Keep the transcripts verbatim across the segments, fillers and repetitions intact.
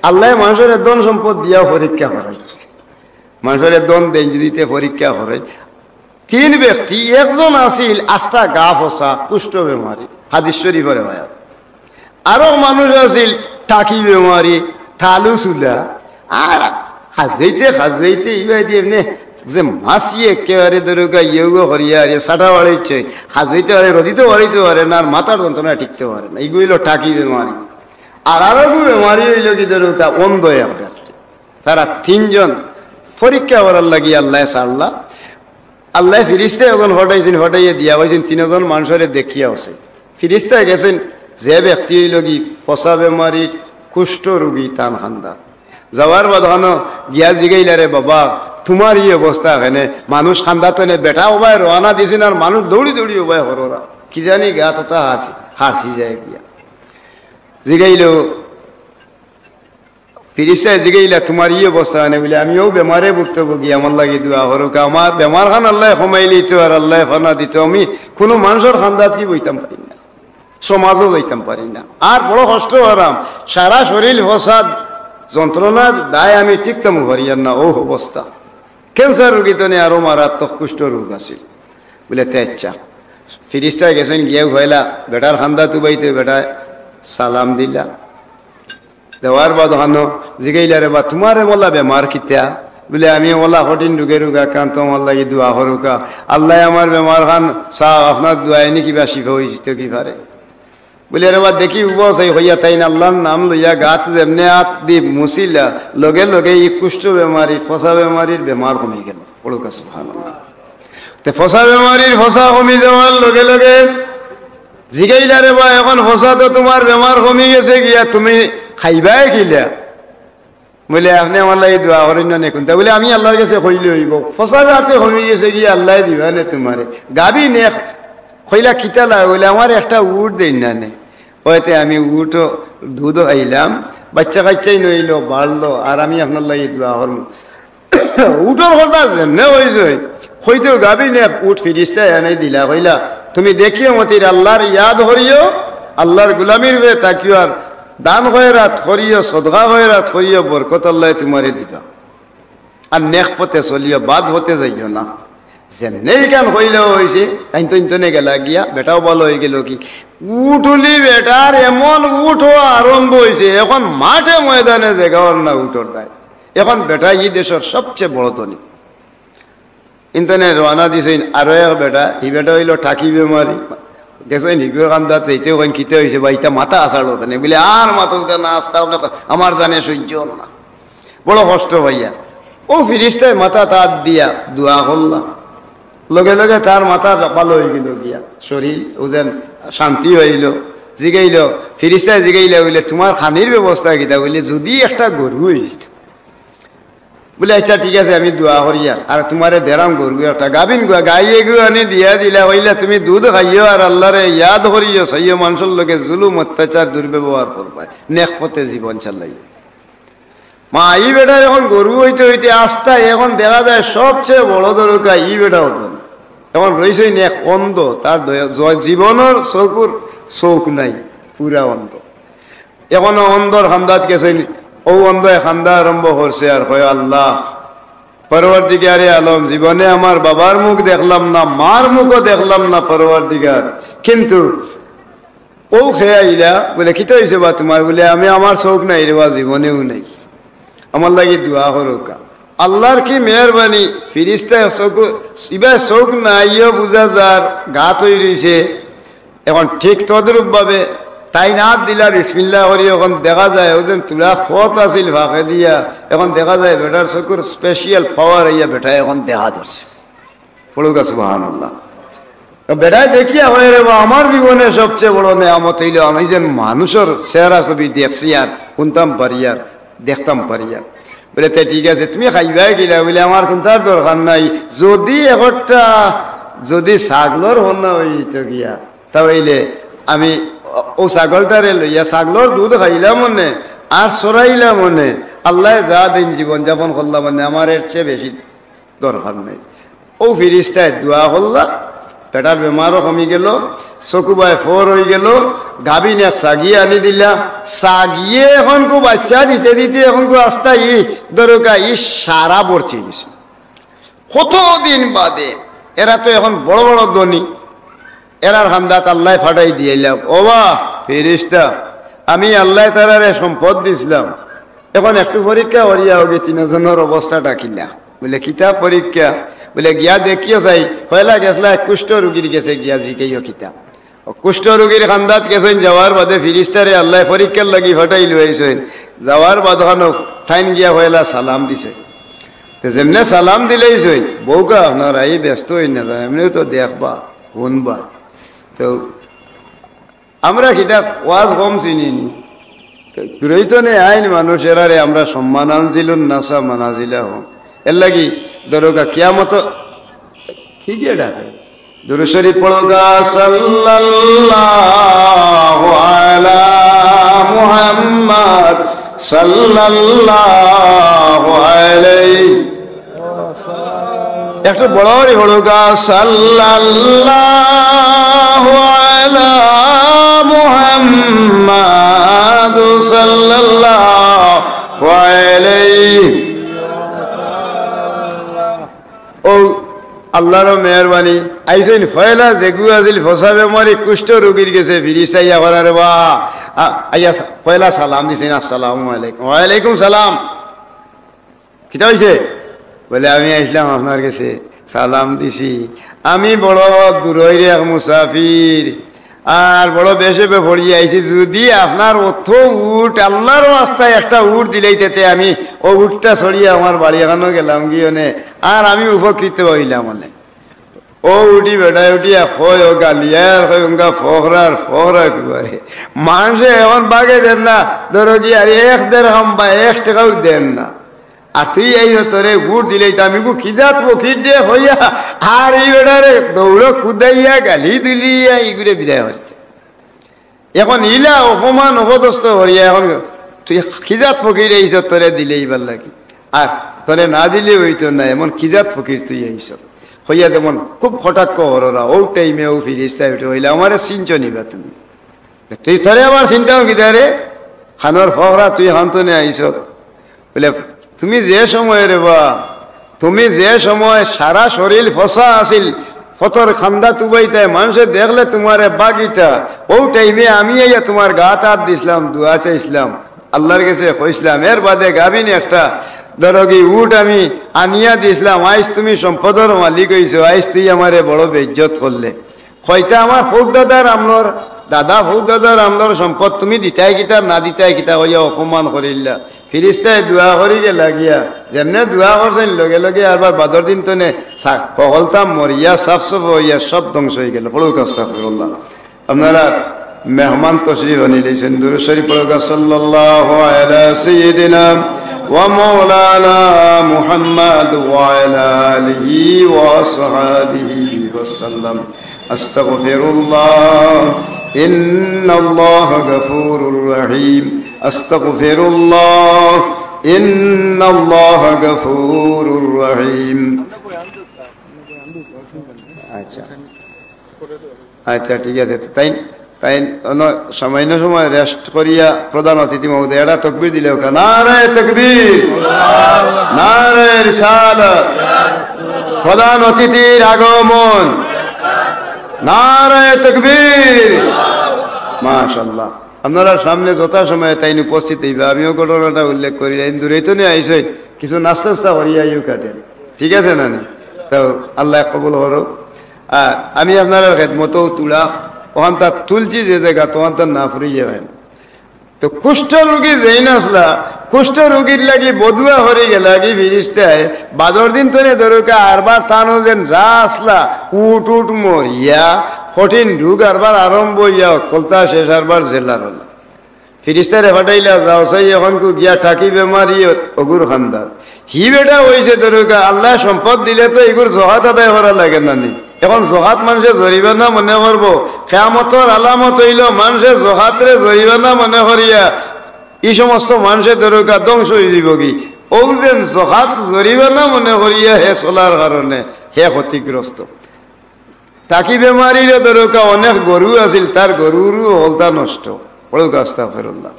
আল্লায় মানষরে ধন সম্পদ দিয়া পরীক্ষা করইন, মানষরে ধন দেইন যুদি তে পরীক্ষা করইন। তিন ব্যক্তি, একজন আছিল আস্তা গা ফসা কুষ্ঠ বেমারি, হাদিস শরীফর রেওয়ায়াত। আরো মানুষ আছিল টাকি বেমারি, তালু চুলা, আর খাজইতে খাজইতে ইবায় দি এমনে যে মাছি একেবারে ধরুকা ইয়েগো করিয়া আর সাটা বাড়াইছে, খাজইতে পারে, রদিতে বাড়াইতে পারে না, আর মাথার যন্ত্রণা টিকতে পারে না, ইগু অইলো টাকি বেমারি। আর আরোগু বেমারি অইলো কি ধরুকা অন্ধ এক ব্যক্তি। তারা তিনজন পরীক্ষা করার লাগি আল্লায় ছাড়লা। আল্লায় ফিরিস্তা অখন পাঠাইছইন, পাঠাইয়া দিয়া কইছইন, তিনজন মানষরে দেখিয়া আছে। ফিরিস্তায় গেছইন, যে ব্যক্তি অইলো কি ফসা বেমারি, কুষ্ঠ রোগী, তান খান্দাত। যাওয়ার বাদ অখানো গিয়া জিগাইলা, "রে বাবা, তুমার ই অবস্থা কেনে?" মানুষ খান্দাত অনে বেটা ওবায় রওয়ানা দিছইন, আর মানুষ দৌড়ি দৌড়ি ওবায় হররা। কি জানি গাত অতা হারছি, হারছি যায় গিয়া। জিগাইলো, ফিরিস্তায় জিগাইলা, "তুমার ই অবস্থা কেনে?" বুলে, "আমি অউ বেমারে ভুক্তভোগী, আমার লাগি দোয়া করুকা। আমার বেমার খান আল্লায় কমাইলিতো আর আল্লায় ফানা দিতো, আমি কুনু মানষর খান্দাত কি বইতাম পারি না, সমাজও যাইতাম পারি না, আর বড় কষ্ট হারাম, সারা শরীর ফসাদ, যন্ত্রণার দায় আমি টিকতাম পারিয়ার না, অউ অবস্থা।" ক্যান্সার রোগী তো নে, আরো মারাত্মক কুষ্ঠ রোগ আছিল। বুলে, "তে আচ্ছা।" ফিরিস্তায় গেছইন, গিয়া কইলা, বেটার খান্দাত উবাইতে, বেটায় সালাম দিলা। দেওয়ার বাদ অখানো জিগাইলা, "রে বা, তুমারে মলা বেমার কিতা?" বুলে, "আমি মলা কঠিন রোগে রোগ আক্রান্ত, আমার লাগি দোয়া করুকা। আল্লায় আমার বেমার খান চাও, আপনার দোয়ায় নি কিবা শিফা অইযিতো কি পারে।" বুলে, "রে বা, দেখি উবাও চাই," কইয়া তাইন আল্লার নাম লইয়া গাত যেমনে আত দি মুছিলা, লগে লগে ই কুষ্ঠ বেমারি, ফসা বেমারির বেমার কমি গেল। পড়ুকা সুবহানাল্লাহ। তে ফসা বেমারির ফসা কমি যাওয়ার লগে লগে জিগাইলা, "রে বা, অখন ফসা তো তুমার বেমার কমি গেছে গিয়া, তুমি খাইবায় কিলা?" বুলে, "আপনে আমার লাগি দোয়া করইন না নে কুনতা?" বুলে, "আমি আল্লার গেছে কইলে অইবো, ফসা যাতে কমি গেছে গিয়া, আল্লায় দিবা নে তুমারে।" গাভী নেক কইলা, "কিতা লাগে?" বুলে, "আমারে একটা উট দেইন না নে, অইতে আমি উটও দুধও খাইলাম, বাইচ্চা কাইচ্চাইন অইলো, বাড়লো, আর আমি আপনার লাগি দোয়া করমু।" উটর কথা যেমনে কইছে, কইতেউ গাভী নেক উট ফিরিস্তায় আনাই দিলা, কইলা, "তুমি দেখিও মতির আল্লার ইয়াদ করিও, আল্লার গুলামির উপরে থাকিও, আর দান খয়রাত করিও, সদকা খয়রাত করিও, বরকত আল্লায় তুমারে দিবা। আর নেক পথে চলিও, বাদ পথে যাইও না।" যেমনে ইখান কইলা অইছে, তাইন তো ইন্তনে গেলা গিয়া, বেটাও ভালা অইগেলো কি। উট উলি বেটার এমন উঠো আরম্ভ অইছে, অখন মাঠে ময়দানে জাগা অর না উটর দায়। অখন বেটা ই দেশর সবচে বড় ধনী। ইন্তনে রওয়ানা দিছইন আরো এক বেটা, ই বেটা অইলো টাকি বেমারি। গেছইন হিগুর খান্দাত যাইতে কইন, "কিতা অইছে বা, ইতা মাথা আছাড়ো কেনে?" বুলে, "আর মাথা উঠা না, আস্তা উঠা, আমার জানে সইজ্য অর না।" বড় কষ্ট পাইয়া। অউ ফিরিস্তায় মাথাত আত দিয়া দোয়া করলা। লগে লগে তার মাথা ভালা অইগেলো গিয়া, শরীর অউ যেন শান্তি অইলো। জিগাইলো, ফিরিস্তায় জিগাইলা, বুলে, "তুমার খানির ব্যবস্থা কিতা?" বুলে, "যুদি একটা গরু অইযিতো।" বুলে, "আচ্ছা, ঠিক আছে, আমি দোয়া করিয়ার, আর তুমারে দেরাম গরু একটা।" গাভীন গুয়া, গাই এগু আনি দিয়া দিলা, কইলা, "তুমি দুধ খাইও আর আল্লারে ইয়াদ করিও, চাইও মানষর লগে জুলুম, অত্যাচার, দুর্ব্যবহার করবায়, নেক পথে জীবন চালাইও।" মা, ই বেটার অখন গরু অইতে অইতে আস্তা অখন দেখা যায় সবচে বড় ধরুকা ই বেটাও ধনী। অখন রইছে নেক অন্ধ, তার দয়া-, জ-, জীবনর চকুর চউখ নাই, পুরা অন্ধ। অখন অন্ধর খান্দাত গেছইন, অউ অন্ধয় খান্দা আরম্ভ করছে আর কয়, "আল্লাহ, পরওয়ারদিগারে আলম, জীবনে আমার বাবার মুখ দেখলাম না, মার মুখও দেখলাম না পরওয়ারদিগার, কিন্তু অউ কে আইলা?" বুলে, "কিতা অইছে বা তুমার?" বুলে, "আমি, আমার চউখ নাই রে বা, জীবনেও নাই, আমার লাগি দোয়া করুকা।" আল্লার কি মেহেরবানি, ফিরিস্তায় চউখ, ইবায় চউখ নাইও বুঝা যার, গাত অই রইছে। অখন ঠিক তদ্রূপ ভাবে তাইন আত দিলা বিসমিল্লাহ করি, অখন দেখা যায় অউ যেন থুড়া পথ আছিল ফাঁকে দিয়া, অখন দেখা যায় বেটার চকুর special power আইয়া বেটায় অখন দেখা ধরছে। পড়ুকা সুবহানাল্লাহ। তো বেটায় দেখিয়া কয়, "রে বা, আমার জীবনে সবচে বড় নেয়ামত অইলো আমি যেন মানষর চেহারা ছবি দেখছি আর হুনতাম পারিয়ার, দেখতাম পারিয়ার।" বুলে, "তে ঠিক আছে, তুমি খাইবায় কিলা?" বুলে, "আমার কুন্তার দরকার নাই, যুদি একটা, যুদি ছাগলর হন্না অইতো গিয়া, তা অইলে আমি অউ ছাগলটারে লইয়া ছাগলর দুধ খাইলাম অনে, আর চরাইলাম অনে, আল্লায় যা দিন জীবন যাপন করলাম অনে, আমার এর চেয়ে বেশি দরকার নাই।" অউ ফিরিস্তায় দোয়া করলা, বেটার বেমারও কমি গেল, চকুবায় ফর অইগেল, গাভিন এক ছাগি আনি দিলা। ছাগিয়ে অখনকু বাইচ্চা দিতে দিতে অখনকু আস্তা ই ধরউক্কা ই সারা বর্চি গেছে। কতদিন বাদে, এরা তো অখন বড় বড় ধনী, এরার কান্দাত আল্লায় পাঠাই দিলাইলা, "ওবা ফিরিস্তা, আমি আল্লায় তারারে সম্পদ দিছলাম, অখন একটু পরীক্ষা করিয়া অউগি তিনজনর অবস্থাটা কিলা।" বুলে, "কিতা পরীক্ষা?" বুলে, "গিয়া দেখিও চাই, পয়লা গেছলা এক কুষ্ঠ রুগীর গেছে, গিয়া জিকাইও কিতা।" অউ কুষ্ঠ রুগীর কান্দাত গেছইন, যাওয়ার বাদে ফিরিস্তারে আল্লায় পরীক্ষার লাগি পাঠাইলাইছইন। যাওয়ার বাদে অখানো তাইন গিয়া পয়লা সালাম দিছে। তে যেমনে সালাম দিলাইছইন, বউকা আপনারা ই ব্যস্ত অইন না যান, এমনেউ তো দেখবা, হুনবা। তো আমরা কিতা ওয়াজ কম চিনি নি? তো দূরই তো নে আইন মানুষ, এরারে আমরা সম্মান আনছিলুন নাসা মানাজিলা হম। এর লাগি ধরউক্কা কিয়ামত কি গিয়ে ডাকে? দুরূদ শরীফ পড়উক্কা, সাল্লাল্লাহু আলা মুহাম্মদ, সাল্লাল্লাহু আলাইহি। একটু বড় করি পড়উক্কা, সাল্লাল্লাহু আলা মুহাম্মদ, সাল্লাল্লাহু আলাইহি। অউ আল্লার মেহেরবানি, আইছইন পয়লা যেগু আছিল ফসা বেমারি কুষ্ঠ রুগীর গেছে, ফিরিস্তা আইয়া কইরা রে বা, আ-, আইয়া সা-, পয়লা সালাম দিছইন, "আসসালামু আলাইকুম।" "ওয়ালাইকুম সালাম।" "কিতা অইছে?" বলে, "আমি আইছলাম আপনার গেছে, সালাম দিছি। আমি বড় দূরইর এক মুসাফির, আর বড় বেশে বে পড়ি আইছি। যুদি আপনার অত উট, আল্লার ওয়াস্তায় একটা উট দিলাইতে, তে আমি অউ উটটা চড়িয়া আমার বাড়ি এখানো গেলাম গিয়ে নে, আর আমি উপকৃত অইলাম অনে।" অউ উটি বেটায় উঠিয়া কয়, অউ গালিয়ার কয়, "উঙ্গা ফখরার ফখরা কুয়ারে।" মানষে অখন বাগে দেন না, ধরউক্কা আর এক দেড়হাম বা এক টেকাও দেন না। আর তুই আইছত, তোরে উট দিলাইতাম, ইগু কি জাত ফকির দে কইয়া, আর ই বেটারে দৌড়ো কুদাইয়া গালি দিলিয়া ইগুরে বিদায় করতে। অখন ইলা অপমান অপদস্থ করিয়া অখন তুই কি জাত ফকির আইছত তোরে দিলাইবার লাগি? আর তোরে না দিলে অইতো না, এমন কি জাত ফকির তুই আইছত? কইয়া যেমন খুব কটাক্ষ কররা, অউ টাইমে অউ ফিরিস্তায় উঠি কইলা, "আমারে চিনছো নি বা তুমি? তুই তোরে আবার চিনতাম কিতা রে? কানর ফখরা তুই কান তনে আইছত।" বুলে, "তুমি যে সময় রে বা, তুমি যে সময় সারা শরীল ফসা আছিল, ফতর কান্দাত উবাইতায়, মানষে দেখলে তুমারে বাগিতা, অউ টাইমে আমি আইয়া তুমার গাত আত দিছলাম, দোয়া চাইছলাম, আল্লার গেছে কইছলাম, এর বাদে গাভিন একটা ধরউক্কা উট আমি আনিয়া দিছলাম, আইজ তুমি সম্পদর মালিক অইছো, আইজ তুই আমারে বড় বেইজ্জত করলে।" কইতা, "আমার ফুত দাদার আমলর, দাদা ফুত দাদার আমলর সম্পদ তুমি দিতায় কিতা, না দিতায় কিতা?" কইয়া অপমান করিলা। ফিরিস্তায় দোয়া করি গেলা গিয়া, যেমনে দোয়া করছইন লগে লগে আরবার বাদর দিন তনে সা-, হকলতা মরিয়া সাফ সাফ অইয়া সব ধ্বংস অইগেল। পড়উক্কা আস্তাগফিরুল্লাহ। আপনারা মেহমান তশরিফ আনিলাইছইন, দুরূদ শরীফ পড়উক্কা, সাল্লাল্লাহু আলা সাইয়্যিদিনা ওয়া মাওলানা মুহাম্মদ ওয়া আলা আলিহি ওয়া আসহাবিহি ওয়া সাল্লাম। أستغفر الله إن الله غفور رحيم. أستغفر الله إن الله غفور رحيم. আচ্ছা, আচ্ছা, ঠিক আছে। তো তাইন, তাইন অনো সামান্য সময় rest করিয়া প্রধান অতিথি মহোদয় এরা তকবীর দিলে ওকে, নারায়ে তকবীর, নারায়ে রিসালাত, প্রধান অতিথির আগমন, নারায়ে তকবীর। মাশাআল্লাহ। আপনারার সামনে যথাসময়ে তাইন উপস্থিত অইবা। আমিও ঘটনাটা উল্লেখ করি, তাইন দূরই তো নি আইছইন, কিছু নাস্তা উস্তা করিয়া আইও কাটেন, ঠিক আছে না নি? তো আল্লায় কবুল করউক। আর আমি আপনারার খেদমতো তুলা, অখানতা তুলছি যে জাগাত, অখানতা না ফুরিয়া হয় না। তো কুষ্ঠ রোগী যেইন আছলা, কুষ্ঠ রোগীর লাগি বদুয়া করি গেলা গি ফিরিস্তায়, বাদর দিন তনে ধরউক্কা আরবার তানও যেন যা আছলা, উট উট মরিয়া, কঠিন রোগ আরবার আরম্ভ অইয়া, হকলতা শেষ আরবার জেলার অইলা। ফিরিস্তারে পাঠাইলা, "যাও চাই অখনকু গিয়া টাকি বেমারি অগুর কান্দাত।" হি বেটা অইছে ধরউক্কা, আল্লায় সম্পদ দিলে তো ইগুর জকাত আদায় করা লাগে না নি? অখন জকাত মানষে জরিমানা মনে করবো, কিয়ামতর আলামত অইলো মানষে জকাতরে জরিমানা মনে করিয়া ই সমস্ত মানষে ধরউক্কা ধ্বংস অইযিবো গি। অউ যেন জকাত জরিমানা মনে করিয়া হে চলার কারণে হে ক্ষতিগ্রস্ত। টাকি বেমারিরও ধরুকা অনেক গরু আছিল, তার গরুরও হকলতা নষ্ট। পড়ুক আস্তাগফিরুল্লাহ।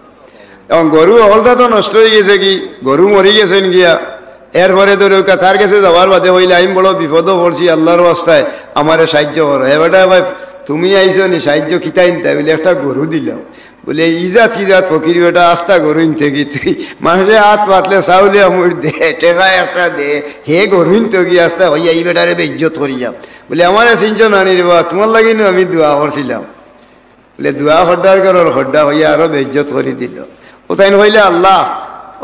এখন গরু হকলতা তো নষ্ট অইগেছে গি, গরু মরি গেছইন গিয়া। এরপরে ধরুকা তার গেছে যাওয়ার বাদে কইলা, "আমি বড় বিপদো পড়ছি, আল্লার ওয়াস্তায় আমারে সাহায্য করো।" হে বেটা, কয়, "তুমি আইছো নি সাহায্য কিতা আনতায়?" বুলে, "একটা গরু দিলাও।" বুলে, "ই জাত কি জাত ফকির বেটা, আস্তা গরু আনতে গি তুই? মানষে আত পাতলে চাউলিয়া মুড় দে, টেকা একটা দে, হে গরু আনতে গি আস্তা কইয়া ই বেটারে বেইজ্জত করিয়া।" বুলে, "আমারে চিনছো না নি রে বা, তুমার লাগি নু আমি দোয়া করছিলাম।" বুলে, "দোয়া খড্ডার ঘরর খড্ডা" কইয়া আরো বেইজ্জত করি দিলো। ও তাইন কইলা, "আল্লাহ,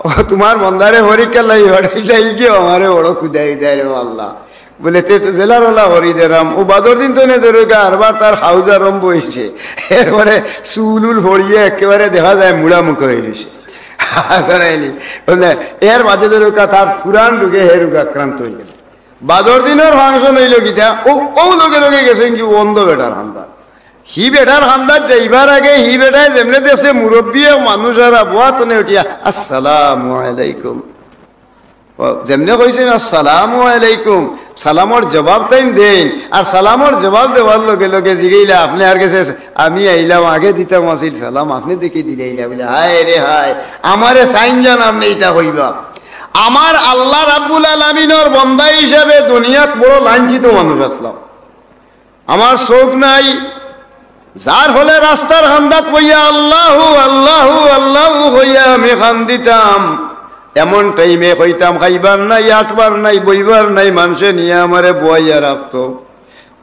ও তুমার বন্দারে পরীক্ষার লাগি পাঠাইলা, ই গিয়া আমারে বড় কুদাই দেয় রে আল্লাহ।" বুলে, "তে তো জেলার ওলা করি দেরাম।" ও বাদর দিন তো নে ধরুকা, আরবার তার হাউজ আরম্ভ অইছে। এরপরে চুল উল ফড়িয়া একেবারে দেখা যায় মুড়া মুখা অই রইছে। হাছা নায় নি? বুলে, এর বাদে ধরুকা তার পুরান রোগে হে রোগ আক্রান্ত অইগেল। বাদর দিনর function অইলো কিতা, ও, ও লগে লগে গেছইন গি অন্ধ বেটার কান্দাত। হি বেটার কান্দাত যাইবার আগে হি বেটায় যেমনে দেখছে মুরব্বি এক মানুষ আর বওয়াত নে উঠিয়া, "আসসালামু আলাইকুম।" ও যেমনে কইছইন, "আসসালামু আলাইকুম", সালামর জবাব তাইন দেইন, আর সালামর জবাব দেওয়ার লগে লগে জিগাইলা, "আপনে আর গেছে, আমি আইলাম, আগে দিতাম আছিল সালাম, আপনে দেখি দিলাইলা।" বুলে, "হায় রে হায়, আমারে চাইন জান আপনে ইতা কইবা?" আমার আল্লাহ রাব্বুল আলামিনর বন্দা হিসাবে দুনিয়াত বড় লাঞ্ছিত মানুষ আছলাম। আমার চউখ নাই, যার ফলে রাস্তার কান্দাত বইয়া "আল্লাহু, আল্লাহু, আল্লাহু" কইয়া আমি কান্দিতাম। এমন টাইমে কইতাম, "খাইবার নাই, আটবার নাই, বইবার নাই", মানষে নিয়া আমারে বওয়াইয়া রাখতো।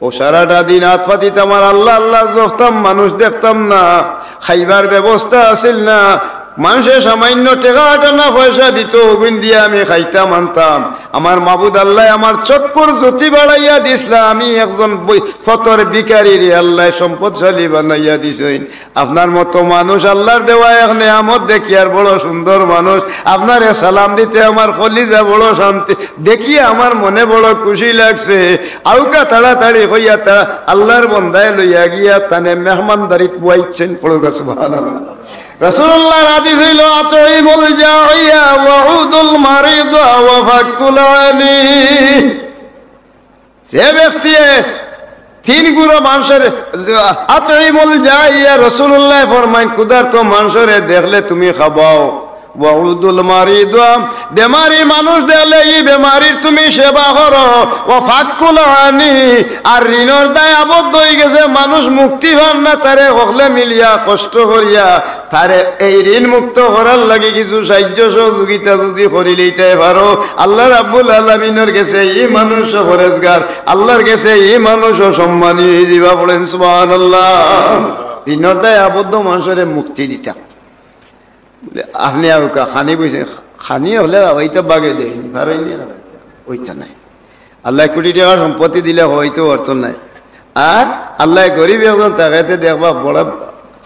ও সারাটা দিন আত পাতিতাম আর আল্লাহ আল্লাহ জপতাম, মানুষ দেখতাম না, খাইবার ব্যবস্থা আছিল না। মানষে সামান্য টেকা আটানা পয়সা দিতো, ওগুন দিয়া আমি খাইতাম আনতাম। আমার মাবুদ আল্লায় আমার চক্ষুর জ্যোতি বাড়াইয়া দিছলা, আমি একজন বই-, ফতর ভিখারিরে আল্লায় সম্পদশালী বানাইয়া দিছইন। আপনার মতো মানুষ আল্লার দেওয়া এক নেয়ামত দেখি আর বড় সুন্দর মানুষ। আপনারে সালাম দিতে আমার কলিজা বড় শান্তি, দেখিয়া আমার মনে বড় খুশি লাগছে। আউকা তাড়াতাড়ি কইয়া তা আল্লার বন্দায় লইয়া গিয়া তানে মেহমানদারিত বওয়াইছইন। পড়ুকা সুবহানাল্লাহ। রাসূলুল্লাহর হাদিস অইলো, "আতইমুল জাইয়া ওয়া উদুল মারিদা ওয়া ফাক্কুল আনি।" যে ব্যক্তিয়ে তিন গুরু মানষরে, "আতইমুল জাইয়া", রাসূলুল্লায় ফরমাইন, "ক্ষুধার্ত মানষরে দেখলে তুমি খাবাও, ওয়া উদুল মারিদা", বেমারি মানুষ দেখলে ই বেমারির তুমি সেবা করো, ওয়া ফাক্কুল আনি, আর ঋণর দায় আবদ্ধ অইগেছে মানুষ মুক্তি পার না, তারে হকলে মিলিয়া কষ্ট করিয়া তারে এই ঋণ মুক্ত করার লাগি কিছু সাহায্য সহযোগিতা যুদি করিলাইতায় পারো, আল্লাহ রাব্বুল আলামিনর গেছে ই মানুষও পরেজগার, আল্লার গেছে ই মানুষও সম্মানী অইযিবা। পড়েন সুবহানাল্লাহ। ঋণর দায় আবদ্ধ মানষরে মুক্তি দিতা। আপনে আউকা খানি বইছে, খানি হকলে খাবাইতা বাগে দেইন, পারইন নি খাবাইতা? অইতা নায়। আল্লায় কুটি টেকা সম্পত্তি দিলে খাবাইতো পারতো নায়। আর আল্লায় গরিব একজন তাকে দেখবা বড়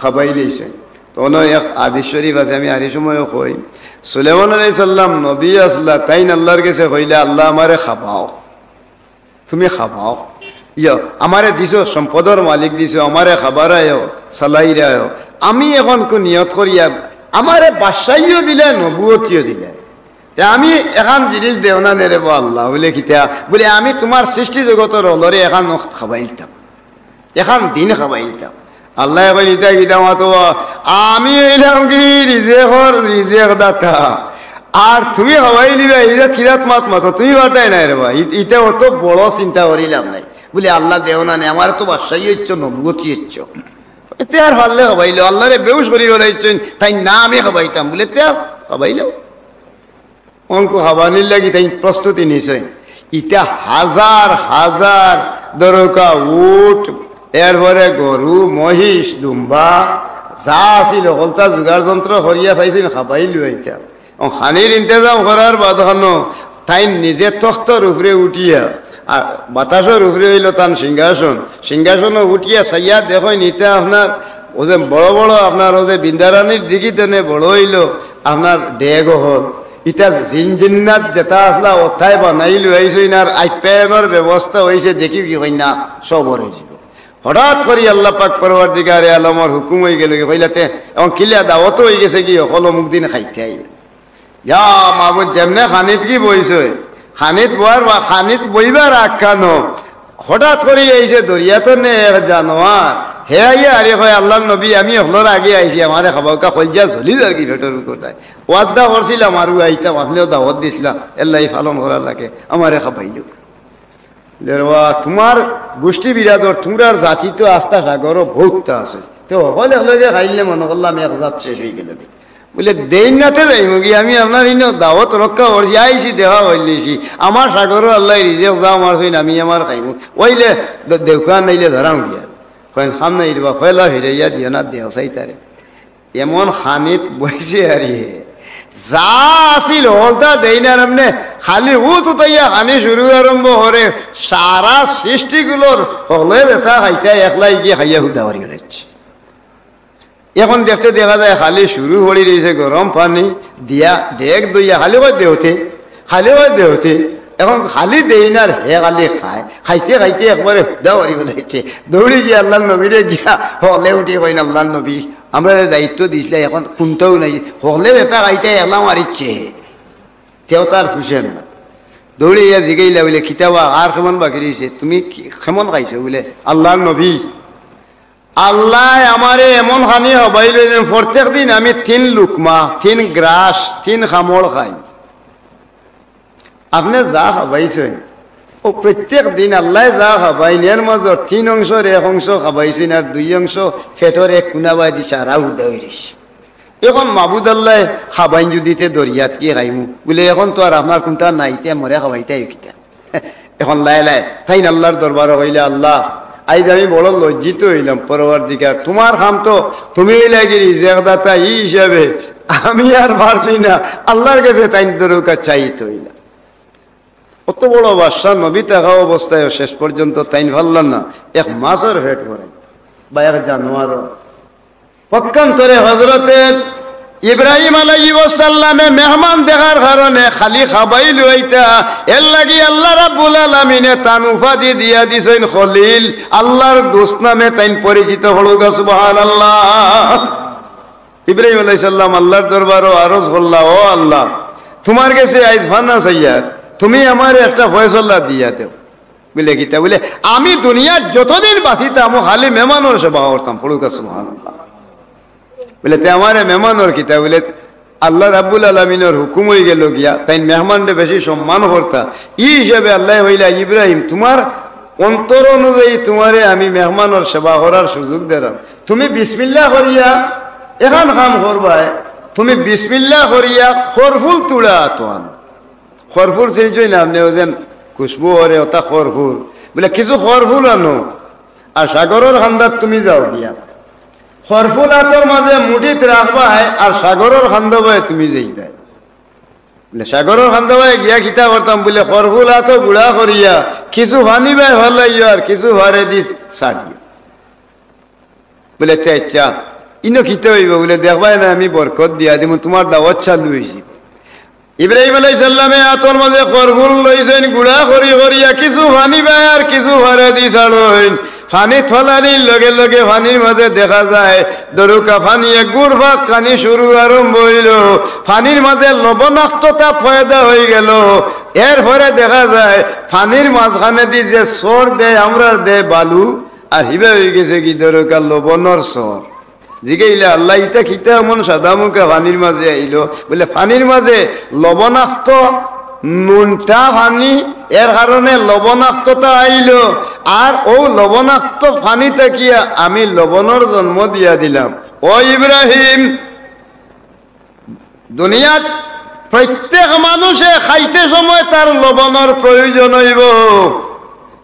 খাবাইলাইছে। তো অনো এক হাদিস শরীফ আছে, আমি আরি সময়ও কই, সুলেমান আলাইহিস সালাম নবী আছলা, তাইন আল্লার গেছে কইলা, "আল্লাহ, আমারে খাবাও, তুমি খাবাও, ইয়ো, আমারে দিছো, সম্পদর মালিক দিছো, আমারে খাবারায়ও, চালাইরায়ও, আমি এখন কু নিয়ত করিয়া, আমারে বাদশাইও দিলে, নবুয়তিও দিলে।" তে আমি এখান জিনিস দেও না নে রে বা আল্লাহ। বুলে, "কিতা?" বুলে, "আমি তুমার সৃষ্টি জগতর হকলরে এখান অক্ত খাবাইলতাম, এখান দিন খাবাইলতাম।" আল্লায় কইন, "ইতা কিতা মাতো? আমি অইলাম কি রিজেকর রিজেক দাতা, আর তুমি খাবাইলিবায়, ইজাত কিজাত মাত মাতো, তুমি পারতায় নায় রে বা, ই-, ইতা অত বড় চিন্তা করিলাম নায়।" বুলে, "আল্লাহ দেও না নে, আমারে তো বাদশাই অইছো, নবুয়তি অইছো, তে আর পারলে খাবাইলো, আল্লারে বেহুশ করি ফালাইছইন, তাইন না আমি খাবাইতাম।" বুলে, "তে আর খাবাইলো।" অনকু খাবানির লাগি তাইন প্রস্তুতি নিছইন। ইতা হাজার হাজার দরকা উট, এরপরে গরু, মহিষ, দুম্বা, যা আছিল হকলতা জোগাড় যন্ত্র করিয়া চাইছইন খাবাইলু ইতা। অউ খানির ইন্তেজাম করার বাদ খানো তাইন নিজে তখতর উপরে উঠিয়া, আর বাতাসর উপরে অইলো তান সিংহাসন, সিংহাসনো উঠিয়া চাইয়া দেখইন ইতা আপনার অউ যে বড় বড় আপনার অউ যে বিন্দারানির দিঘি তেনে বড় অইলো আপনার ডেগ অকল, ইতা জিন জিন্নাত যেতা আছলা অতায় বানাইলু আইছইন, আর আপ্যায়নর ব্যবস্থা অইছে, দেখি কি কইন না, সবর অইযিবো। হঠাৎ করি আল্লাহ পাক পরওয়ারদিগারে আলমর হুকুম অইগেলো গি, কইলা, "তে অখন কিলা দাওয়াত অইগেছে গি, হকল অমুক দিন খাইতায়।" ইয়া মাবুদ, যেমনে খানিত গি বইছইন, খানিত বওয়ার বা খানিত বইবার আগ খানো হঠাৎ করি আইছে দরিয়াত নে এক জানোয়ার, হে আইয়া আরে কয়, "আল্লাহর নবী, আমি হকলর আগে আইছি, আমারে খাবাউক্কা।" কইলজা জ্বলি যার কি ফেটর উপর তাই। ওয়াদা করছিলাম আরু আইতাম, আপনেও দাওয়াত দিছলা, এল্লাই পালন করার লাগে, আমারে খাবাইলো। রে বা, তুমার গুষ্টি বিরাদর, তুমরার জাতি তো আস্তা সাগরও বউততা আছে। তে হকলে হকলরে খাইলে মনো করলাম এক জাত শেষ অইগেলো। বুলে, "দেইন না তে যাইমু গি, আমি আপনার ইনো দাওয়াত রক্ষা করছি, আইছি দেখা করিলিছি, আমার সাগরো আল্লায় রিজেক যা মারছইন, আমি আমার খাইমু, অইলে দে-, দেউক্কা, নাইলে ধরাম গিয়া।" কইন, "খাম নাই রে বা, পয়লা ফিরাইয়া দিও না, দেও চাই তারে।" এমন খানিত বইছে আর ইয়ে, যা আছিল হকলতা দেইন আর এমনে খালি উত উতাইয়া খানি শুরু আরম্ভ করে, সারা সৃষ্টিগুলোর হকলে যেতা খাইতা একলাই গিয়া খাইয়া হুদা করি ফেলাইছে। এখন দেখতে দেখা যায় খালি শুরু করি রইছে গরম পানি দিয়া ডেক দইয়া, খালি কয় দেওতে, খালি কয় দেওতে। এখন খালি দেইন আর হে খালি খায়, খাইতে খাইতে একবারে হুদা করি ফেলাইছে। দৌড়ি গিয়া আল্লাহর নবীরে গিয়া হকলে উঠি কইন, "আল্লাহর নবী, আমরারে দায়িত্ব দিছলা, এখন কুন্তাউ নাই, হকলে যেতা খাইতা একলা মারিছে।" তেও তার হুশের না। দৌড়ি গিয়া জিগাইলা বুলে, "কিতা বা, আর কেমন বাকি রইছে? তুমি কি, কেমন খাইছো?" বুলে, "আল্লাহর নবী, আল্লায় আমারে এমন খানি খাবাইলো যে প্রত্যেক দিন আমি তিন লুকমা, তিন গ্রাস, তিন কামড় খাই। আপনে যা খাবাইছইন, অউ প্রত্যেক দিন আল্লায় যা খাবাইন, এর মাজর তিন অংশর এক অংশ খাবাইছইন, আর দুই অংশ পেটর এক কুনা বায়দি সারা হুদা অইরিছে। এখন মাবুদ আল্লায় খাবাইন যুদি তে দরিয়াত কি খাইমু?" বুলে, "এখন তো আর আপনার কুন্তা নাই, তে মরে খাবাইতায় কিতা?" এখন লায় লায় তাইন আল্লাহর দরবারো কইলা, "আল্লাহ, আইজ আমি বড় লজ্জিত অইলাম, পরওয়ারদিগার, তুমার কাম তো, তুমি অইলায় গি রিজেকদাতা, ই হিসাবে আমি আর পারছি না।" আল্লাহর গেছে তাইন দরুকা চাইত অইলা। অত বড় বাদশা নবী থাকা অবস্থায়ও শেষ পর্যন্ত তাইন পারলা না এক মাছর পেট ভরাইতা বা এক জানোয়ারর। পক্ষান্তরে হজরতে ইব্রাহিম আলাইহিস সালামে মেহমান দেখার কারণে খালি খাবাইলো অইতা, এর লাগি আল্লাহ রাব্বুল আলামিনে তান উপাধি দিয়া দিছইন খলিল, আল্লাহর দোস্ত নামে তাইন পরিচিত। পড়ুক্কা সুবহানাল্লাহ। ইব্রাহিম আলাইহিস সালাম আল্লাহর দরবারো আরজ করলা, "ও আল্লাহ, তুমার গেছে আইজ পানা চাইয়ার, তুমি আমারে একটা ফয়সালা দিয়া দেও।" বুলে, "কিতা?" বুলে, "আমি দুনিয়াত যতদিন বাঁচিতাম, অউ খালি মেহমানর সেবা করতাম।" পড়ুক্কা সুবহানাল্লাহ। বুলে, "তে আমারে মেহমানর কিতা?" বুলে, "আল্লাহ রাব্বুল আলামিনর হুকুম অইগেলো গিয়া, তাইন মেহমানরে বেশি সম্মান করতা। ই হিসাবে আল্লায় কইলা, 'ইব্রাহিম, তুমার অন্তর অনুযায়ী তুমারে আমি মেহমানর সেবা করার সুযোগ দিরাম। তুমি বিসমিল্লাহ করিয়া এখান কাম করবায়, তুমি বিসমিল্লাহ করিয়া খরফুল তুড়া আতো আনো।'" খরফুল চিনছইন না আপনে? অউ যেন খুশবু অরে, অটা খরফুল। বুলে, "কিছু খরফুল আনো, আর সাগরর কান্দাত তুমি যাও গিয়া। খরফুল আতর মাজে মুঠিত রাখবায়, আর সাগরর কান্দা বায় তুমি যাইবায়।" বুলে, "সাগরর কান্দা বায় গিয়া কিতা করতাম?" বুলে, "খরফুল আতো গুড়া করিয়া কিছু পানি বায় ফালাইও, আর কিছু পারেদি ছাড়িও।" বুলে, "তে আইচ্ছা, ইনো কিতা অইবো?" বুলে, "দেখবায় না, আমি বরকত দিয়া দিমু, তুমার দাওয়াত চালু অইছে।" ইব্রাহিম আলাইহিস সালামে আতর মাজে খরফুল লইছইন, গুড়া করি করিয়া কিছু পানি বায় আর কিছু পারেদি ছাড়ইন। পানিত ফালানির লগে লগে পানির মাজে দেখা যায় দরুকা পানি এক গুড় ফাঁক খানি শুরু আরম্ভ অইলো। পানির মাজে লবণাক্ততা পয়দা অইগেলো। এরপরে দেখা যায় পানির মাজখানেদি যে সর দেয়, আমরার দেয় বালু, আর হিবা অইগেছে গি দরুকা লবণর সর। জিগাইলা, "আল্লাহ, ইটা কিতা এমন সাদা মুখা পানির মাজে আইলো?" বুলে, "পানির মাজে লবণাক্ত নুনটা পানি, এর কারণে লবণাক্ততা আইলো, আর অউ লবণাক্ত পানি থাকিয়া আমি লবণর জন্ম দিয়া দিলাম।" ও ইব্রাহিম, দুনিয়াত প্রত্যেক মানুষে খাইতে সময় তার লবণর প্রয়োজন অইবো।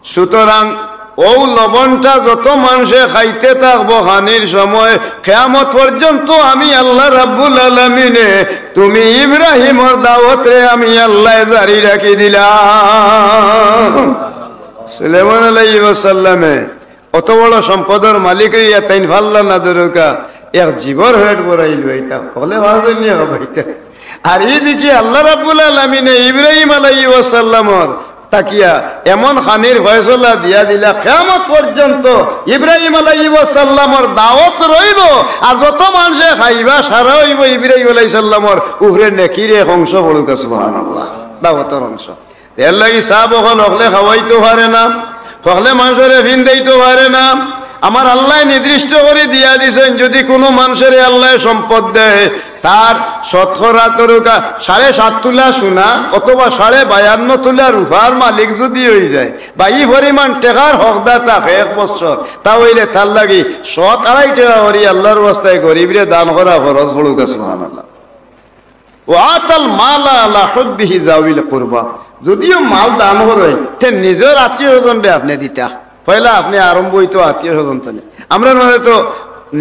সুতরাং অউ লবণটা যত মানষে খাইতে থাকবো খানির সময়, কিয়ামত পর্যন্ত আমি আল্লাহ রাব্বুল আলামিনে তুমি ইব্রাহিমর দাওয়াতরে আমি আল্লায় জারি রাখি দিলাম। সুলাইমান আলাইহিস সালামে অত বড় সম্পদর মালিক অইয়া তাইন পারলা না দরুকা এক জীবর পেট ভরাইলো, ইটা অকলে পারছইন নি খাবাইতা? আর ইদিকে আল্লাহ রাব্বুল আলামিনে ইব্রাহিম আলাইহিস সালামর থাকিয়া এমন খানির ফয়সালা দিয়া দিলা, কিয়ামত পর্যন্ত ইব্রাহিম আলাইহিস সালামর দাওয়াত রইবো, আর যত মানষে খাইবা সারা অইবো ইব্রাহিম আলাইহিস সালামর উপরে নেকির এক অংশ। পড়ুক্কা সুবহানাল্লাহ, দাওয়াতর অংশ। এর লাগি সাব অকল অকলে খাওয়াইতো পারে না। হকলে মানষরে ঋণ দিতো পারে না। আমার আল্লায় নির্দিষ্ট করি দিয়া দিছইন, যুদি কুনু মানষরে আল্লায় সম্পদ দেয়, তার শতকরা ধরুকা সাড়ে সাত তুলা সোনা অথবা সাড়ে বায়ান্ন তুলা রূপার মালিক যুদি অইযায়, বা ই পরিমাণ টেকার হকদার থাকে এক বছর, তা অইলে তার লাগি শত আড়াই টেকা করি আল্লার ওয়াস্তায় গরিবরে দান করা ফরজ পড়ুকা, সুবহানাল্লাহ। ওয়া আতাল মালা আলা হুব্বিহি যাওয়িল কুরবা, যুদিও মাল দান করইন, তে নিজর আত্মীয় স্বজনরে আপনে দিতা। পয়লা আপনে আরম্ভ অইতো আত্মীয় স্বজন তনে। আমরার মাঝে তো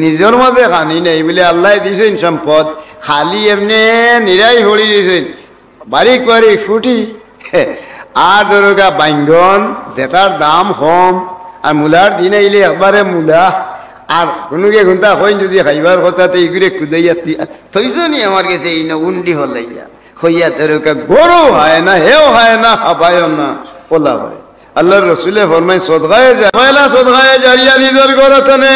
নিজর মাঝে খানি নাই, বুলে আল্লায় দিছইন সম্পদ, খালি এমনে নিরাই পড়ি রইছইন, বারিক বারিক ফুটি। আর ধরুকা বাইঙ্গন, যেটার দাম কম, আর মুলার দিন আইলে একবারে মুলা, আর কুনুগে কুন্তা কইন যুদি খাইবার কথা, তে ইগুরে কুদাইয়া দিয়া থইছনি আমার গেছে এই নগুন্ডি হলাইয়া। কইয়া ধরুকা গরু খায় না, হেও খায় না, হাবায়ও না, ওলা ভাই। আল্লার রসুলে ফরমাইন, সদকায়ে জা-, পয়লা সদকায়ে জারিয়া নিজর ঘর তনে,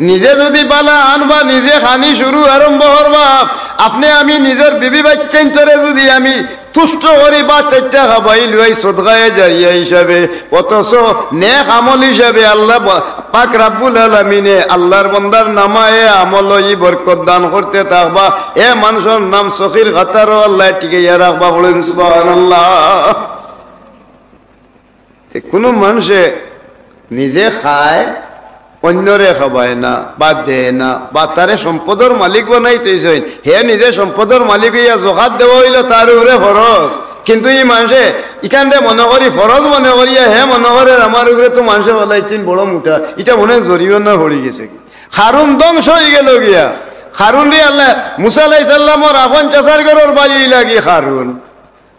নিজে যুদি বালা আনবা, নিজে খানি শুরু আরম্ভ করবা, আপনে আমি নিজর বিবি বাইচ্চাইন্তরে যুদি আমি তুষ্ট করি বা চাইরটা খাবাইলু, সদকায়ে জারিয়া হিসাবে, অথচ নেক আমল হিসাবে আল্লা বা-, পাক রাব্বুল আলামিনে আল্লার বন্দার নামায়ে আমলো ই বরকত দান করতে থাকবা। এ মানষর নাম সখির কাতারো আল্লায় টিকাইয়া রাখবা। বলুন সুবহানাল্লাহ। তে কুনু মানষে নিজে খায়, অইন্যরে খাবায় না, বা দেয় না, বা তারে সম্পদর মালিক বানাইতে চাইন, হে নিজে সম্পদর মালিক অইয়া জকাত দেওয়া অইলো তার উপরে ফরজ। কিন্তু ই মানষে ইখানরে মনো করি ফরজ মনো করিয়া হে মনো করের আমার উপরে তো মানষে বলাইছইন বড় মুটা, ইটা মনে অয় জরিমানা পড়ি গেছে। কারুন ধ্বংস অইগেলো গিয়া। কারুনরে আল্লায়, মুসা আলাইহিস সালামর আপন চাচার ঘরর ভাই অইলা গি কারুন।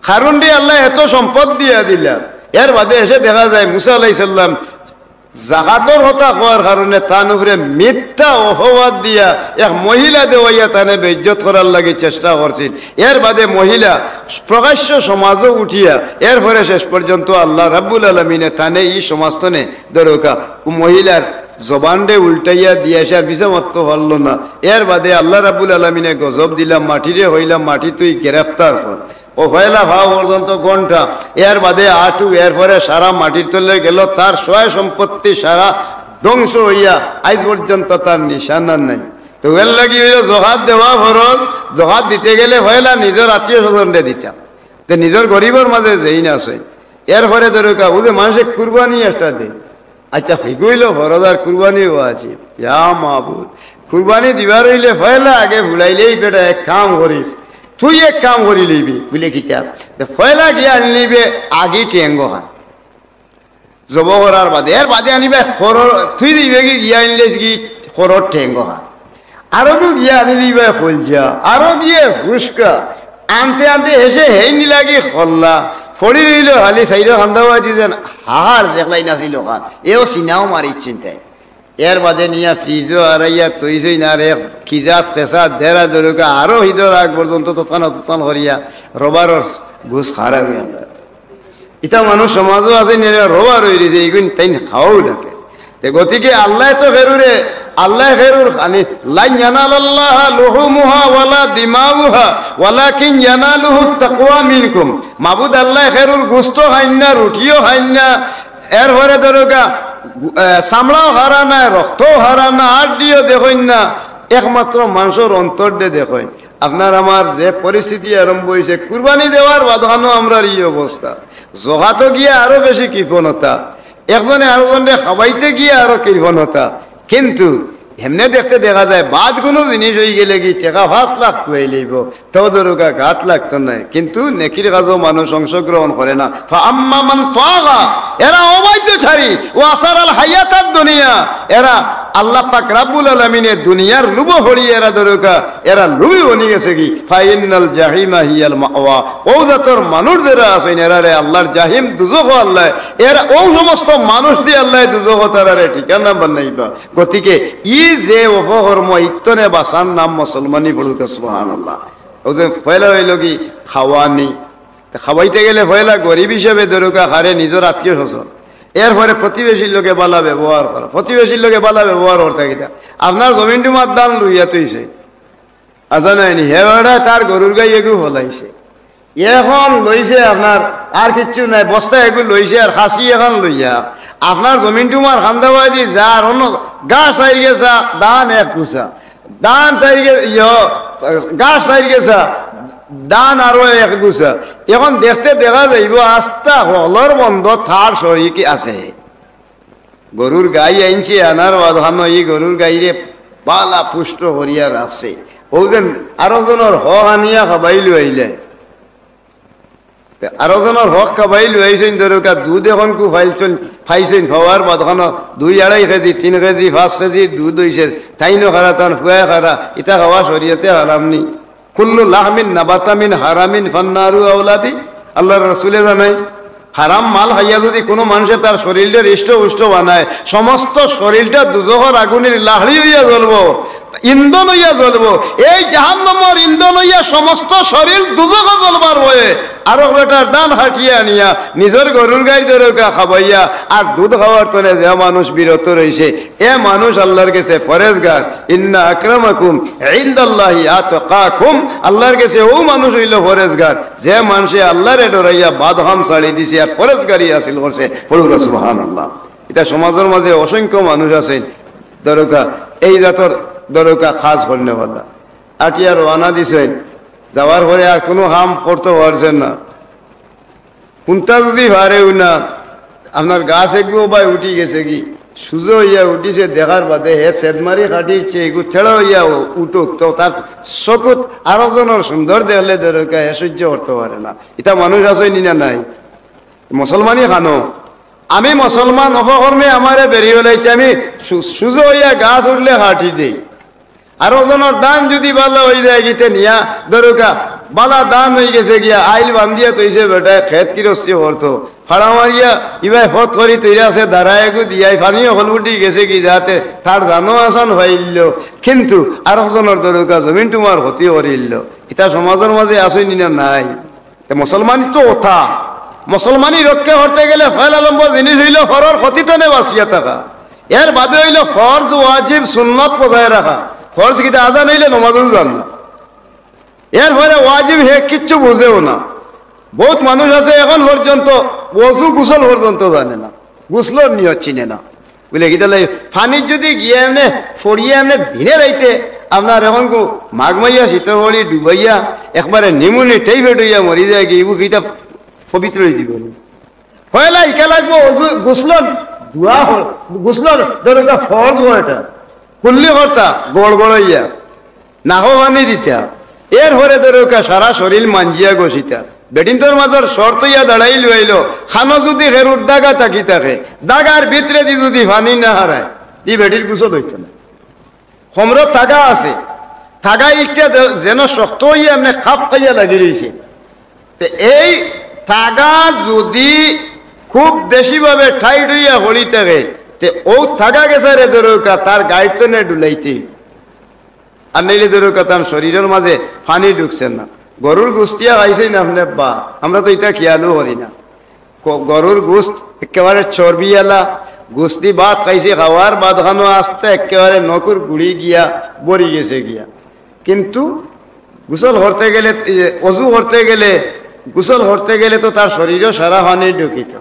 কারুনরে আল্লায় এত সম্পদ দিয়া দিলা, এর বাদে এসে দেখা যায় মুসা আলাইহিস সালাম জাকাতর কথা কওয়ার কারণে তান উপরে মিথ্যা অপবাদ দিয়া এক মহিলা দেওয়াইয়া তানে বেইজ্জত করার লাগি চেষ্টা করছিল। এর বাদে মহিলা প্রকাশ্য সমাজো উঠিয়া এরপরে শেষ পর্যন্ত আল্লা রাব্বুল আলামিনে তানে ই সমাজ তনে ধরুকা ও মহিলার জবানরে উল্টাইয়া দিয়া সে আর মিছা মাততো পারলো না। এর বাদে আল্লা রাব্বুল আলামিনে গজব দিলা, মাটিরে কইলা, মাটি তুই গ্রেফতার কর। ও পয়লা পাও পর্যন্ত ঘন্টা, এর বাদে আটু, এরপরে সারা মাটির তলে গেলো, তার সয় সম্পত্তি সারা ধ্বংস অইয়া আইজ পর্যন্ত তার নিশানা নাই। তে এর লাগি অইলো জকাত দেওয়া ফরজ, জকাত দিতে গেলে পয়লা নিজর আত্মীয় স্বজনরে দিতা, তে নিজর গরিবর মাঝে যেইন আছে। এরপরে ধরুকা, বুঝে মানষে কুরবানি একটা দেয়, আচ্ছা, হিগু অইলো ফরজ আর কুরবানি ওয়াজিব। ইয়া মাবুদ, কুরবানি দিবার অইলে পয়লা আগে ফুড়াইলেই বেটা এক কাম করিস, তুই এক কাম করি লইবি, বুলে কিতা? তে পয়লা গিয়া আনি লইবে আগি টেঙ্গো খান, জবো করার বাদে, এর বাদে আনিবে খরর, তুই দিবে কি গিয়া আনলে কি খরর টেঙ্গো খান। আরো গু গিয়া আনি দিবা কলজা, আরো গিয়ে ফুসকা। আনতে আনতে হেষে হেইন লাগি খল্লা। ফড়ি রইলো খালি সাইডো খান্দা বাজি যেন হাহার যেকলাই নাছিল খান। এও সিনাও মারি চিন্তায়। এর বাদে নিয়া ফ্রিজো আরাইয়া তৈজই না রে, কিজাত কেসাত দেরা দরুকা আরো হিদর আগ পর্যন্ত তৎকান তৎকান করিয়া রবারর গুস খারা অইয়া। ইতা মানুষ সমাজো আছে নি, রবার অই রইছে, ইগুন তাইন খাওয়াও লাগে। তে গতিকে আল্লায় তো ফেরুরে, আল্লায় ফেরুর খানি, "লান ইয়ানালাল্লাহা লুহুমুহা ওয়ালা দিমাউহা ওয়ালাকিন ইয়ানালুহুত তাকওয়া মিনকুম।" মাবুদ আল্লায় ফেরুর গোস্ত খাইন না, রুটিও খাইন না, এরপরে ধরুকা, এ, চামড়াও হারা না, রক্তও হারা না, আড্ডিও দেখইন না, একমাত্র মানষর অন্তরদে দেখইন। আপনার আমার যে পরিস্থিতি আরম্ভ অইছে, কুরবানি দেওয়ার বাদখানো আমরার ই অবস্থা। জকাতো গিয়া আরো বেশি কৃপণতা। একজনে আরোজনরে খাবাইতে গিয়া আরো কৃপণতা। কিন্তু এমনে দেখতে দেখা যায়, বাদ কুনু জিনিস অইগেলে কি টেকা পাঁচ লাখ খুয়াই লইবো, তাও দরুকা গাত লাগতো নায়, কিন্তু নেকির কাজো মানুষ অংশগ্রহণ করে না। ফাআম্মা মান তাগা, এরা অবাধ্য ছাড়ি, ওয়া আসারাল হায়াতাদ দুনিয়া, এরা আল্লাহ পাক রাব্বুল আলামিনে দুনিয়ার লুভো হড়ি এরা দরুকা, এরা লুভি বনি গেছে কি, ফাইন্নাল জাহিমা হিয়াল মাওয়া। ও জাতর মানুষ যেরা আছইন, এরারে আল্লাহর জাহিম দুজখো আল্লাহ, এরা ও সমস্ত মানুষ দি আল্লাহ দুজখো তারারে ঠিকানা বানাইবা। গতিকে ই যে অপকর্ম, ইত্তনে বাসার নাম মুসলমানি পড়ুক, সুবহানাল্লাহ। ওই যে পয়লা অইলো কি খাওয়ানি, তে খাওয়াইতে গেলে পয়লা গরিব হিসাবে দরুকা খারে নিজর আত্মীয় স্বজন, এরপরে প্রতিবেশীর লগে বালা ব্যবহার করা, প্রতিবেশীর লগে বালা ব্যবহার করতে গিয়া আপনার জমিন ডুমার ধান লইয়া তুইছে, আজা নাইনি, হে বেটা তার গরুর গাই এগু ফলাইছে, এখন লইছে আপনার আর কিচ্ছু নাই, বস্তা এগু লইছে আর খাসি এখন লইয়া, আপনার জমিন টুমার খান্দাবাদি যার অন্য গাছ চাইর গেছা, ধান এক গুছা, ধান চাইর গে-, ইয়ো, গাছ চাইর গেছা, ধান আরো এক গুছা। এখন দেখতে দেখা যাইব আস্তা হকলর বন্দো তার শরিক আছে। গরুর গাই আনছে, আনার বাদ খানো ই গরুর গাইরে বালা পুষ্ট করিয়া রাখছে। ও যেন আরো জনর হক আনিয়া খাবাই লইলে। তে আরো জনর হক খাবাই লইছইন, ধরুকা দুধ এখন কু পাইছইন, পাইছইন, পাওয়ার বাদ খানো দুই আড়াই কেজি, তিন কেজি, পাঁচ কেজি দুধ অইছে, তাইনও খারা, তান ফুয়ায় খারা, ইতা খাওয়া শরিয়তে হারাম নি? কুল্লু লাহমিন নাবাতা মিন হারামিন ফান্নারু আওলা বি। আল্লাহর রাসূলে জানাই, হারাম মাল খাইয়া যদি কুনু মানষে তার শরিলরে হৃষ্ট-পুষ্ট বানায়, সমস্ত শরিলটা দুজখর আগুনের লাহড়ি অইয়া জ্বলবো, ইন্ধন অইয়া জ্বলবো। এই জাহান্নামর ইন্ধন অইয়া সমস্ত শরিল দুজখো জ্বলবার ভয়ে আরক বেটার ধান কাটিয়া আনিয়া নিজর গরুর গাইর ধরুকা খাবাইয়া আর দুধ খাওয়ার তনে যে মানুষ বিরত রইছে, এ মানুষ আল্লাহর গেছে ফরেজগার। ইন্না আকরামাকুম ইনদাল্লাহি আতকাকুম, আল্লাহর গেছে অউ মানুষ অইলো ফরেজগার, যে মানষে আল্লাহরে ডরাইয়া বাদ কাম ছাড়ি দিছে আর ফরেজগারি হাসিল করছে। পড়ুকা সুবহানাল্লাহ। ইতা সমাজর মাজে অসংখ্য মানুষ আছে, ধরুকা এই জাতর ধরুকা কাজ করনেওয়ালা। আটিয়া রওয়ানা দিছইন, যাওয়ার পরে আর কুনু কাম করতো পারছইন না। কুনটা যদি পারেউ না, আপনার গাছ এগু বায় উঠি গেছে গি, সুজা অইয়া উঠিছে, দেখার বাদে হে সেদমারি কাটিছে, এগু ছেড়া অইয়া উ-, উঠুক, তো তার চকুত আরো জনর সুন্দর দেখলে ধরুকা হে সইজ্য করতো পারে না। ইতা মানুষ আছে নি না নাই? মুসলমানি খানো, আমি মুসলমান অপকর্মে আমারে বেরি বেলাইছে, আমি সু-, সুজা অইয়া গাছ উঠলে কাটি দেই। আরো জনর ধান যদি বালা অই যায় গিতে নিয়া, ধরুকা বালা ধান অই গেছে গিয়া, আইল বান্ধিয়া থইছে বেটায়, খেত কিরস্তি করতো, ফাড়া মারিয়া ইবায় ফত করি তৈরা আছে, দাঁড়ায় এগু দিয়াই, পানিও হলবুটি গেছে গি, যাতে তার জানো আসান পাইল, কিন্তু আরো জনর ধরুকা জমিন টুমার ক্ষতি করিল। ইতা সমাজর মাজে আছে নি না নাই? তে মুসলমানি তো অতা, মুসলমানি রক্ষা করতে গেলে পয়লা নম্বর জিনিস অইলো পরর ক্ষতি তনে বাঁচিয়া থাকা। এর বাদে অইলো ফরজ, ওয়াজিব, সুন্নত বজায় রাখা। ফরজ কিতা? আজান অইলে নমাজও যান না। এরপরে ওয়াজিব হে কিচ্ছু বুঝেও না। বহুত মানুষ আছে এখন পর্যন্ত অজু গোসল পর্যন্ত জানে না, গোসলর নিয়ত চিনে না। বুলে কিতা লাগে? পানিত যদি গিয়া এমনে পড়িয়া এমনে দিনে রাইতে আপনার এখন কো মাঘ মাইয়া শীতল পড়ি ডুবাইয়া একবারে নিমুনি টাইফয়েড অইয়া মরি যায় গি, ইবু কিতা পবিত্র অইযিবো নি? পয়লা ইকা লাগবো অজু, গোসলর দোয়া অয়, গোসলর দরকার ফরজ অয় ইটা। কুল্লি করতা গড়গড়াইয়া, নাকো পানি দিতা, এরপরে ধরুকা সারা শরীর মাঞ্জিয়া ঘষিতা। বেটিন্তর মাজর শর্ত অইয়া দাঁড়াইল অইলো, খানো যদি খেরুর দাগা থাকি থাকে, দাগার ভিতরেদি যদি পানি না হারায়, ই বেটির গোসল অইতো না। কমরো তাগা আছে, তাগা ইটা যে-, যেন শক্ত অইয়া এমনে খাপ খাইয়া লাগি রইছে। তে এই তাগা যদি খুব বেশিভাবে টাইট অইয়া পড়ি থাকে, তে অউ তাগা গেছারে ধরুকা তার গাইর তনে ডুলাইতে। আর নাইলে ধরুকা তান শরীরর মাজে পানি ঢুকছে না। গরুর গুস্তিয়া খাইছইন আপনে বা, আমরা তো ইতা খিয়ালও করি না। গ-, গরুর গুস্ত একেবারে চর্বিআলা, গুস্তি ভাত খাইছে, খাওয়ার বাদ খানো আস্তা একেবারে নকুর গুড়ি গিয়া ভরি গেছে গিয়া। কিন্তু গোসল করতে গেলে, এ, অজু করতে গেলে, গোসল করতে গেলে তো তার শরীরও সারা পানি ঢুকিত।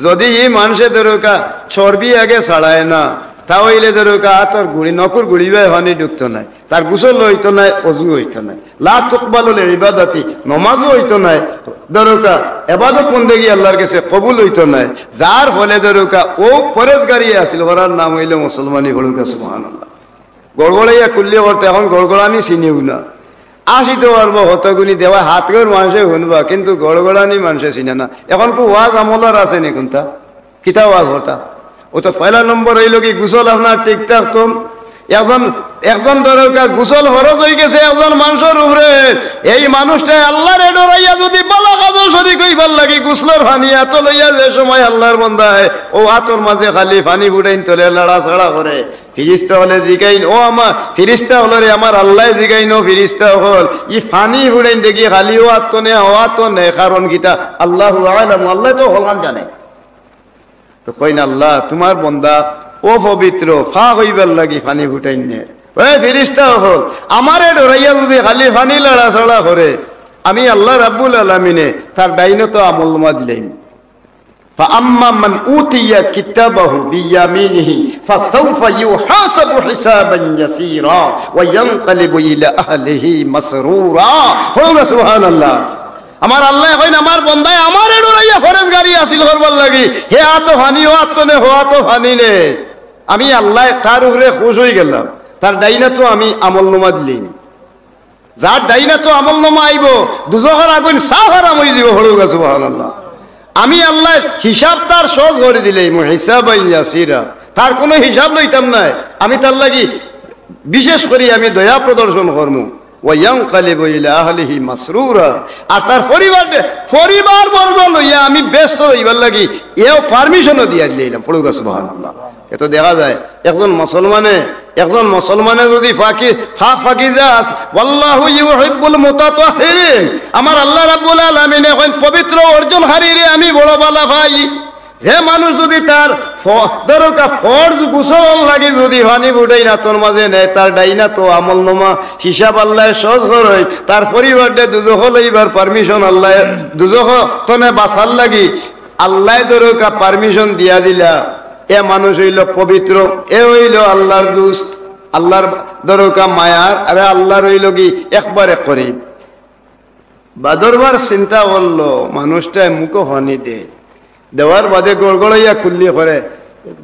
যদি ই মানষে ধরুকা চর্বি আগে ছাড়ায় না, তা অইলে ধরুকা আতর গুড়ি, নকুর গুড়ি বায় পানি ঢুকতো নায়, তার গোসল অইতো নায়, অজু অইতো নায়, লা তুকবালুল ইবাদাতি, নমাজও অইতো নায়, ধরুকা এবাদত বন্দেগি আল্লাহর গেছে কবুল অইতো নায়। যার ফলে ধরুকা অউ পরেজগারি হাসিল করার নাম অইলো মুসলমানি। পড়ুকা সুবহানাল্লাহ। গড়গড়াইয়া কুল্লি করতে এখন গড়গড়ানি চিনেও না। আসিতো পারবো হতগুনি দেওয়া হাত গর মানষে হুনবা, কিন্তু গড়গড়ানি মানষে চিনে না। এখন কু ওয়াজ আমলর আছে নি কুনতা? কিতা ওয়াজ করতা? অউ তো পয়লা নম্বর অইলো কি গোসল আপনার ঠিক থাকতো। একজন, একজন ধরুকা গোসল ফরজ অই গেছে একজন মানষর উপরে, এই মানুষটায় আল্লাহরে ডরাইয়া যদি বালা কাজও শরিক অইবার লাগি গোসলর পানি আতো লইয়া যে সময় আল্লাহর বন্দায় অউ আতর মাজে খালি পানি ফুটাইন তলে লাড়াচাড়া করে, ফিরিস্তা অকলে জিগাইন, ও আমার ফিরিস্তা অকলরে আমার আল্লায় জিগাইন, ও ফিরিস্তা অকল, ই পানি ফুটাইন দেখি খালি অউ আতো নে, অউ আতো নে, কারণ কিতা? আল্লাহু আ'লাম, আল্লায় তো হকলখান জানে। তো কইন, আল্লাহ, তুমার বন্দা অপবিত্র, পাক অইবার লাগি পানি ফুটাইন নে। ওই ফিরিস্তা অকল, আমারে ডরাইয়া যদি খালি পানি লাড়াচাড়া করে, আমি আল্লাহ রাব্বুল আলামিনে তার ডাইনতো আমলনামা দিলাইমু। فأما من أوتي كتابه بيمينه فسوف يحاسب حسابا يسيرا وينقلب إلى أهله مسرورا। পড়ুক্কা সুবহানাল্লাহ। আমার আল্লায় কইন, আমার বন্দায় আমারে ডরাইয়া ফরেজগারি হাসিল করবার লাগি, হে আতো ফানি, ও আতো নে, হো আতো ফানি নে, আমি আল্লায় তার উপরে খুশ অইগেলাম। তার ডাইনাতো আমি আমলনামা দিলাইমু। যার ডাইনাতো আমলনামা আইবো, দুজখর আগুইন সাফ হারাম অইযিবো। পড়ুক্কা সুবহানাল্লাহ। আমি আল্লায় হিসাব তার সহজ করি দিলাইমু, হিসাবান ইয়াসিরা। তার কুনু হিসাব লইতাম নায়। আমি তার লাগি বিশেষ করি আমি দয়া প্রদর্শন করমু। ওয়া ইয়ানকালিবু ইলা আহলিহি মাসরুরা। আর তার পরিবার, পরিবারবর্গ লইয়া আমি বেহেস্তো যাইবার লাগি এও permission-ও দিয়া দিলাইলাম। পড়ুক্কা সুবহানাল্লাহ। এতো দেখা যায় একজন মুসলমানে, একজন মুসলমানে যুদি ফাকি-, ফাক ফাকিজা আস-, ওয়াল্লাহু ইউহিব্বুল মুতাতাহহিরিন, আমার আল্লাহ রাব্বুল আলামিনে কইন, পবিত্র অর্জনকারীরে আমি বড় বালা পাই। যে মানুষ যুদি তার ফ-, ধরুক্কা ফরজ গোসলর লাগি যুদি ফানি ফুটাইন আতর মাঝে নেয়, তার ডাইনাতো আমলনামা হিসাব আল্লায় সহজ করইন, তার পরিবাররে দুজখো লইবার permission আল্লায়, দুজখ তনে বাচার লাগি আল্লায় ধরুক্কা permission দিয়া দিলা। এ মানুষ অইলো পবিত্র, এ অইলো আল্লার দুস্ত, আল্লার ধরুক্কা মায়ার, আরে আল্লার অইলো কি একবারে করিব। বাদরবার চিন্তা করলো, মানুষটায় মুখো ফানি দে, দেওয়ার বাদে গড়গড়াইয়া কুল্লি করে,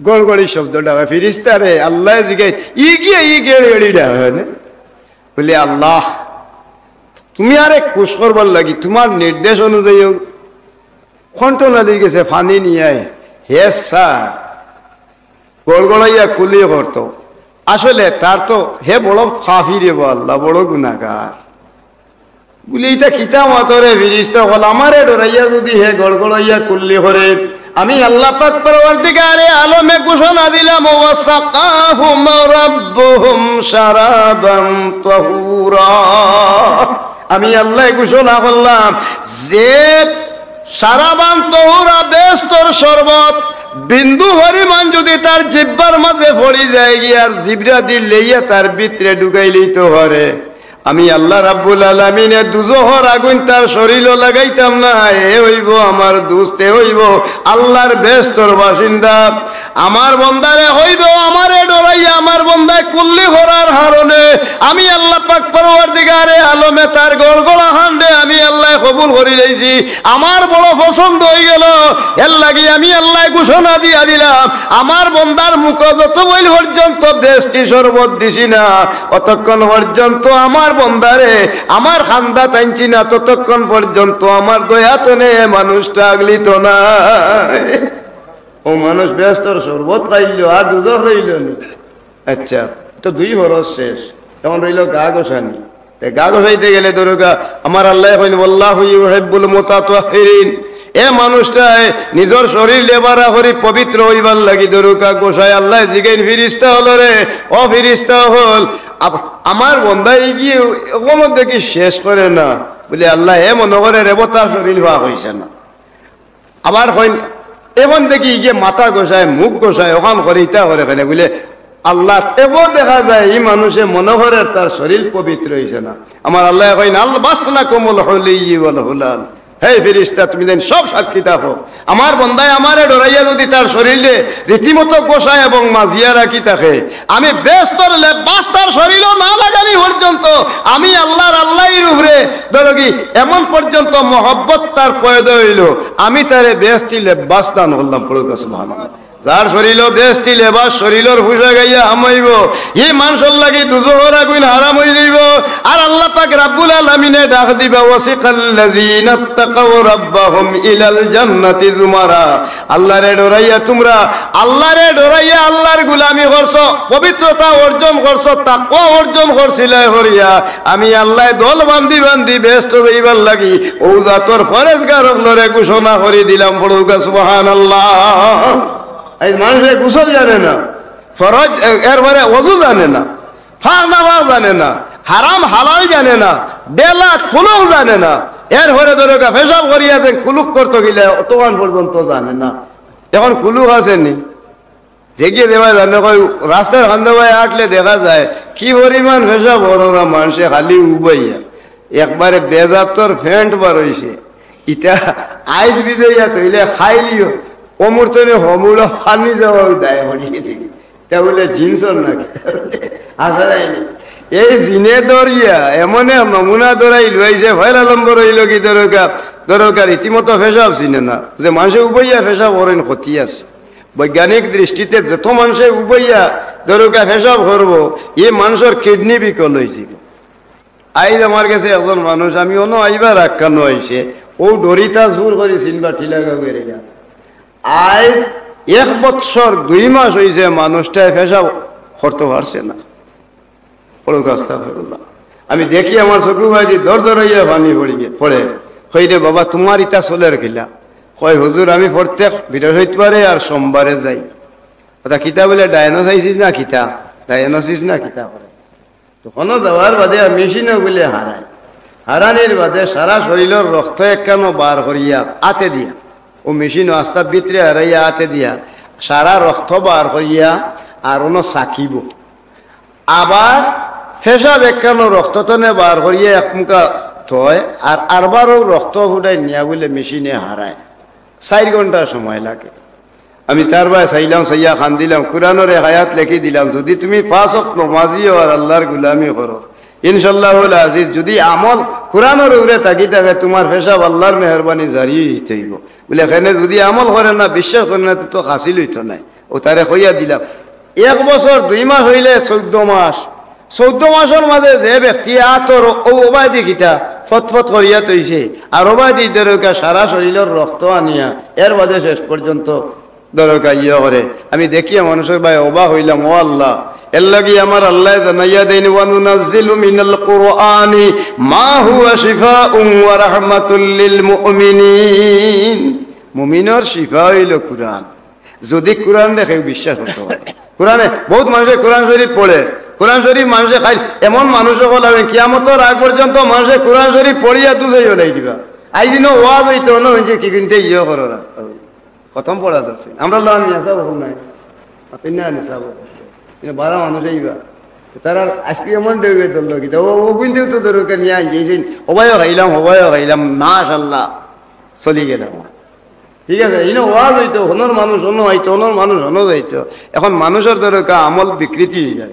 গড়গড়ি শব্দ ডাকে, ফিরিস্তারে আল্লায় জিগাইন, "ই কিয়ে ই গেড়ি গেড়ি ডাকে?" বুলে, "আল্লাহ, তুমি আরে খুশ করবার লাগি তুমার নির্দেশ অনুযায়ী কণ্ঠ নালির গেছে ফানি নিয়ায়।" হে স্যার, গড়গড়াইয়া কুলি করতো। আসলে তার তো হে বড় পাপী রে বা আল্লাহ, বড় গুনাগার। বুলে, "ইটা কিতা মাতরে ফিরিস্তা অকল, আমারে ডরাইয়া যুদি হে গড়গড়াইয়া কুল্লি করে, আমি আল্লাহ পাক পরওয়ারদিগারে আলমে ঘোষণা দিলাম, ওয়াসাকাহুম রাব্বুহুম শারাবান তাহুরা।" আমি আল্লায় ঘোষণা করলাম যে শারাবান তাহুরা, বেহেস্তর শরবত, বিন্দু পরিমাণ যুদি তার জিব্বার মাঝে পড়ি যায় গিয়া আর জিব্রাদি লইয়া তার ভিতরে ঢুকাইলিতো পারে, আমি আল্লাহ রাব্বুল আলামিনে দুজখর আগুইন তার শরীলো লাগাইতাম না। এ অইবো আমার দুস্ত, এ অইবো আল্লার বেহেস্তর বাসিন্দা। আমার বন্দারে কই দেও, আমারে ডরাইয়া আমার বন্দায় কুল্লি করার কারণে আমি আল্লাহ পাক পরওয়ারদিগারে আলমে তার গড়গড়া কাণ্ডে আমি আল্লায় কবুল করি লাইছি। আমার বড় পছন্দ অইগেলো, এরলাগি আমি আল্লায় ঘোষণা দিয়া দিলাম, আমার বন্দার মুখো যতক্ষণ পর্যন্ত বেহেস্তি শরবত দিছি না, অতক্ষণ পর্যন্ত আমার বন্দারে আমার কান্দাত আনছি না, ততক্ষণ পর্যন্ত আমার দয়া তনে মানুষটা আগলিতো না। ও মানুষ বেহেস্তর শরবত খাইলো আর দুজখ রইলো নি। আচ্ছা, তো দুই ফরজ শেষ, এখন রইলো গা ঘষানি। তে গা ঘষাইতে গেলে ধরুক্কা, আমার আল্লায় কইন, "ওয়াল্লাহু ইউহিব্বুল মুতাতাহহিরিন।" এ মানুষটায় নিজর শরীর লেবারা করি পবিত্র অইবার লাগি ধরুক্কা ঘষায়। আল্লায় জিগাইন ফিরিস্তা অকলরে, "ও ফিরিস্তা অকল, আপ-, আমার বন্দায় গিয়ে অখন দেখি শেষ করে না।" বুলে, "আল্লাহ, হে মনো করে রে বা তার শরীর পাক অইছে না।" আবার কইন, "এখন দেখি ইগিয়ে মাথা ঘষায়, মুখ ঘষায়, অখান করে, ইতা করে কেনে?" বুলে, "আল্লাহ, এবো দেখা যায় ই মানুষে মনো করের তার শরীর পবিত্র অইছে না।" আমার আল্লায় কইন, "আলবাসনাকুমুল হুলিয়্যি ওয়াল হুলাল।" হে ফিরিস্তা, তুমি যেন সব সাক্ষী থাকো, আমার বন্দায় আমারে ডরাইয়া যুদি তার শরীরে রীতিমতো ঘষায় এবং মাজিয়া রাখি থাকে, আমি বেহেস্তর লেবাস তার শরীরো না লাগানি পর্যন্ত আমি আল্লাহর আল্লাহর উপরে ধরো কি এমন পর্যন্ত মহব্বত তার পয়দা অইলো, আমি তারে বেহেস্তি লেবাস দান করলাম। পড়ুক্কা সুবহানাল্লাহ। যার শরীরো বেহেস্তি লেবাস, শরীরর পোশাক আইয়া হামাইবো, ই মানষর লাগি দুজখর আগুইন হারাম অইযাইবো। আর আল্লাহ পাক রাব্বুল আলামিনে ডাক দিবা, "ওয়াসিকাল্লাযীনাত্তাকাও রাব্বাহুম ইলাল জান্নাতি যুমারা।" আল্লাহরে ডরাইয়া তুমরা, আল্লাহরে ডরাইয়া আল্লাহর গুলামি করছো, পবিত্রতা অর্জন করছো, তাকওয়া অর্জন করছিলায় করিয়া, আমি আল্লায় দল বান্ধি বান্ধি বেহেস্তো যাইবার লাগি অউ জাতর পরেজগার অকলরে ঘোষণা করি দিলাম। পড়ুক্কা সুবহানাল্লাহ। এই মানষে গোসল জানে না, ফরজ, এ-, এরপরে ওযু জানে না, পাক না পাক জানে না, হারাম হালাল জানে না, ডেলা কুলুক জানে না, এরপরে ধরো গা পেশাব করিয়া যে কুলুক করতো গিলা অতখান পর্যন্ত জানে না। এখন কুলুক আছে নি? যেগিয়ে যেবায় জানে, কয়, রাস্তার কান্দে বায় আটলে দেখা যায় কি পরিমাণ পেশাব কররা মানষে খালি উবাইয়া। একবারে বেজাতর ফেন্ট বার অইছে। ইতা আইজ ভিজাইয়া থইলে খাইলিও অমুর তনে হমুড়ো হানি যাওয়া দায় হরি গেছে। তা বলে জিনসর নাকি? আসলে এই জিনে ধরিয়া এমন এক নমুনা ধরাই লইছে, পয়লা নম্বর হইল কি দরকার, দরকার রীতিমতো পেশাব চিনে না, যে মানুষে উবাইয়া পেশাব করেন ক্ষতি আছে। বৈজ্ঞানিক দৃষ্টিতে যত মানুষে উবাইয়া দরকার পেশাব করবো, এই মানুষের কিডনি বিকল হয়ে যাবে। আইজ আমার কাছে একজন মানুষ, আমি অনো আইবার আক্কানো আইছে, ও ডরিতা জোর করে চিনবা ঠিলাগা বেড়ে গেল। আইজ এক বৎসর দুই মাস হইছে মানুষটায় পেশাব করতে পারছে না। পড়ুক আস্তাগফিরুল্লাহ। আমি দেখি আমার চকুবায়দি দর দরাইয়া পানি পড়িয়ে পড়ে। কই রে বাবা, তোমার ইতা চলের কিলা? কয়, "হুজুর, আমি প্রত্যেক বৃহস্পতিবারে আর সোমবারে যাই।" ওটা কিতা বলে, ডায়ানোসাইসিস না কিতা? ডায়ানোসিস না কিতা করে? তখনও যাওয়ার বাদে মেশিনও বলে হারায়। হারানির বাদে সারা শরীরের রক্ত একখানো বার করিয়া আতে দিয়া, ও মেশিনও আস্তা ভিতরে হারাইয়া আতে দিয়া সারা রক্ত বার করিয়া আর অনো সাকিব। আবার পেশাব একখানো রক্ত তনে বার করিয়া এক মুখা থয়, আর আরবারও রক্ত ফুটাই নিয়া বলে মেশিনে হারায়। চার ঘন্টা সময় লাগে। আমি তার বায় চাইলাম, চাইয়া খান দিলাম, কোরআনর এক আয়াত লেখি দিলাম, "যদি তুমি পাঁচ ওয়াক্ত নমাজি হও আর আল্লাহর গুলামি করো, ইনশাআল্লাহুল আজিজ, যদি আমল কোরআনর উপরে থাকি থাকে, তোমার পেশাব আল্লাহর মেহেরবানি জারি হইতে হইব।" বলে, "এখানে যদি আমল করে না, বিশ্বাস করে না, তো, তো হাসিল হইতো নাই।" ও তারে কইয়া দিলাম। এক বছর দুই মাস হইলে চৌদ্দ মাস, চৌদ্দ মাসর মাঝে যে ব্যক্তি আতর ও ওবায়দি কিতা ফতফত করিয়া তৈছে, আর ওবায়দি দরকা সারা শরীরের রক্ত আনিয়া এর বাদে শেষ পর্যন্ত দরকা ইয়ে করে। আমি দেখিয়া মানুষের ভাই অবাক হইলাম, "ও আল্লাহ।" এর লাগি আমার আল্লাহ জানাইয়া দেন, "ওয়া নুনাজ্জিলু মিনাল কুরআনি মা হুয়া শিফাউন ওয়া রাহমাতুল লিল মুমিনিন।" মুমিনর শিফা হইল কোরআন। যদি কোরআন দেখে বিশ্বাস করতে পারে, কোরআনে বহুত মানুষে কোরআন শরীফ পড়ে, কোরআন শরীফ মানুষে খাই, এমন মানুষ হকল আইন কিয়ামতর আগ পর্যন্ত মানুষে কোরআন শরীফ পড়িয়া দুজই ওলাই দিবা। আই দিনও ওয়াজ হইতো না হইছে কি কিনতে ইয়ে করো না। প্রথম পড়া ধরছে। আমরা লো আমি আসা বহু নাই। আপনি না আনি সাব। কিন্তু বারো মানুষ এইবা। তারা আজকে এমন ডেবে ধরলো কি, ও, ও কিন্তু তো ধরো কে নিয়ে আনছে, এই যে, "ওবায়ও খাইলাম, ওবায়ও খাইলাম, মাশাআল্লাহ।" চলি গেলাম। ঠিক আছে, ইনো ওয়াজ হইতো, হনর মানুষ হনো আইতো, হনর মানুষ হনো যাইতো। এখন মানুষের দরকার আমল বিকৃতি হয়ে যায়।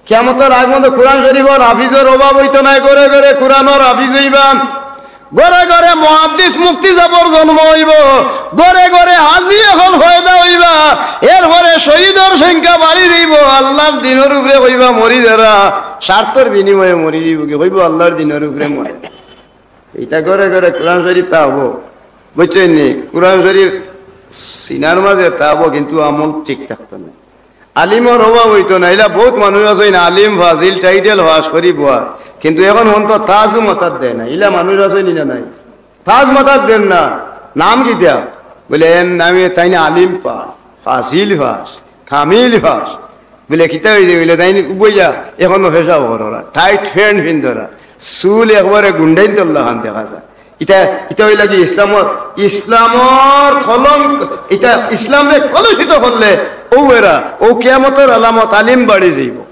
কিয়ামতর আগ মতো কোরআন শরীফর হাফিজর অভাব হইতো নায়, ঘরে ঘরে কোরআনর হাফিজ হইবা, ঘরে ঘরে মুহাদ্দিস মুফতি সাবর জন্ম হইব, ঘরে ঘরে হাজি এখন পয়দা হইবা, এরপরে শহীদর সংখ্যা বাড়ি দিব, আল্লাহর দিনর উপরে কইবা মরি যারা, স্বার্থর বিনিময়ে মরি দিব, কি কইব আল্লাহর দিনর উপরে মরে। এটা ঘরে ঘরে কোরআন শরীফ তা হবো, বুঝছেন নি? কোরআন শরীফ সিনার মাঝে তা হবো, কিন্তু আমল ঠিক থাকতো না। আলিমর অভাব হইতো না, ইলা বহুত মানুষ আছে না, আলিম ফাজিল টাইটেল পাস করি বয়া, কিন্তু এখন হন তো তাজও মাথাত দেয় না, ইলা মানুষ আছে নি না নাই? তাজ মাথাত দেন না, নাম কিতা? বলে, "এর নামে তাই না আলিম পাস, ফাজিল পাস, কামিল পাস।" বলে, "কিতা হইছে?" বলে, "তাই নি উবইয়া এখনো পেশাব কররা, টাইট প্যান্ট পিন্দরা, চুল একবারে গুন্ডাইন তল্লা খান দেখা যায়।" ইটা, ইটা হইলা কি ইসলামর, ইসলামর কলঙ্ক, ইটা ইসলামরে কলুষিত করলে ও এরা, ও কিয়ামতর আলামত আলিম বাড়ি যাইব।